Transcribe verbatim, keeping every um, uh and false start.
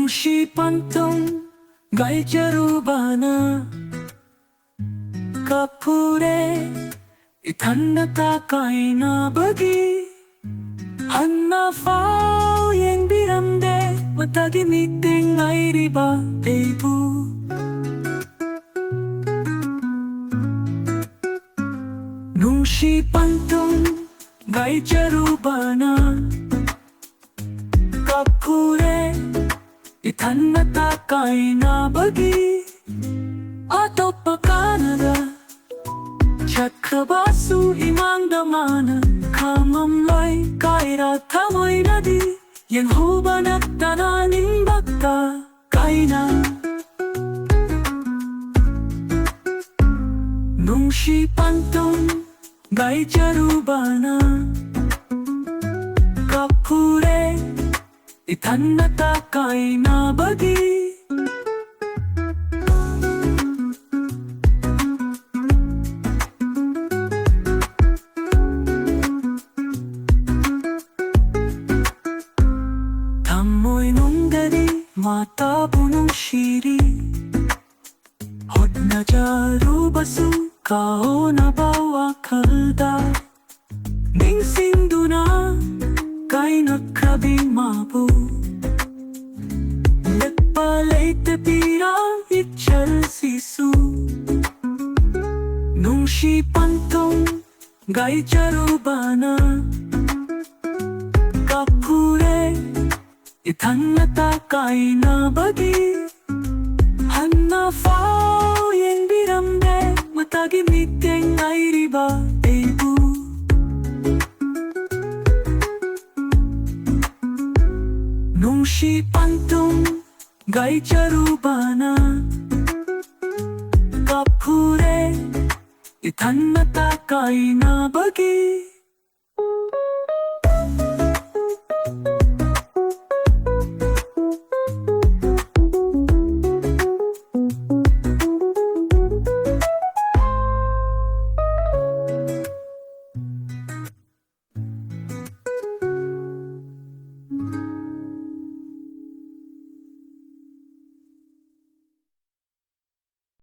ꯅꯨꯡꯁꯤ ꯄꯟꯊꯨꯡ ꯒꯥꯏꯖꯔꯨꯕꯅ ꯀꯞꯄꯨꯔꯦ, ꯏꯊꯟꯗꯇ ꯀꯥꯏꯅꯕꯒꯤ꯫ ꯍꯟꯅꯐꯥꯎ ꯌꯦꯡꯕꯤꯔꯝꯗꯦ ꯃꯇꯥꯒꯤ ꯃꯤꯠꯇꯦꯡ ꯉꯥꯏꯔꯤꯕ ꯑꯩꯕꯨ꯫ ꯅꯨꯡꯁꯤ ꯄꯟꯊꯨꯡ ꯒꯥꯏꯖꯔꯨꯕꯅ ꯀꯞꯄꯨꯔꯦ, ꯏꯊꯟꯗꯇ ꯀꯥꯏꯅꯕꯒꯤ꯫ ꯑꯇꯣꯞꯄ ꯀꯅꯥꯗ ꯆꯠꯈ꯭ꯔꯕꯁꯨ ꯏꯃꯥꯡꯗ ꯃꯥꯅ ꯈꯪꯉꯝꯂꯣꯏ꯫ ꯀꯥꯏꯔ ꯊꯃꯣꯏꯅꯗꯤ ꯌꯦꯡꯍꯧꯕ ꯅꯠꯇꯅ ꯅꯤꯡꯕꯇ ꯀꯥꯏꯅ꯫ ꯅꯨꯡꯁꯤ ꯄꯟꯊꯨꯡ ꯒꯥꯏꯖꯔꯨꯕꯅ ꯀꯞꯄꯨꯔꯦ, ꯏꯊꯟꯗꯇ ꯀꯥꯏꯅꯕꯒꯤ꯫ ꯊꯃꯣꯏꯅꯨꯡꯗꯗꯤ ꯃꯇꯥꯕꯨ ꯅꯨꯡꯁꯤꯔꯤ꯫ ꯍꯣꯠꯅꯖꯔꯨꯕꯁꯨ ꯀꯥꯎꯅꯕ ꯋꯥꯈꯜꯗ ꯅꯤꯡꯁꯤꯡꯗꯨꯅ ꯀꯥꯏꯅꯈ꯭ꯔꯕꯤ ꯃꯥꯕꯨ꯫ ꯂꯦꯞꯄ ꯂꯩꯇꯕꯤꯔ ꯏꯆꯜꯁꯤꯁꯨ꯫ ꯅꯨꯡꯁꯤ ꯄꯟꯊꯨꯡ ꯒꯥꯏꯖꯔꯨꯕꯅ ꯀꯞꯄꯨꯔꯦ, ꯏꯊꯟꯗꯇ ꯀꯥꯏꯅꯕꯒꯤ꯫ ꯍꯟꯅꯐꯥꯎ ꯌꯦꯡꯕꯤꯔꯝꯗꯦ ꯃꯇꯥꯒꯤ ꯃꯤꯠꯌꯦꯡ ꯉꯥꯏꯔꯤꯕ ꯑꯩꯕꯨ꯫ ꯅꯨꯡꯁꯤ ꯄꯟꯊꯨꯡ ꯒꯥꯏꯖꯔꯨꯕꯅ ꯀꯞꯄꯨꯔꯦ, ꯏꯊꯟꯗꯇ ꯀꯥꯏꯅꯕꯒꯤ꯫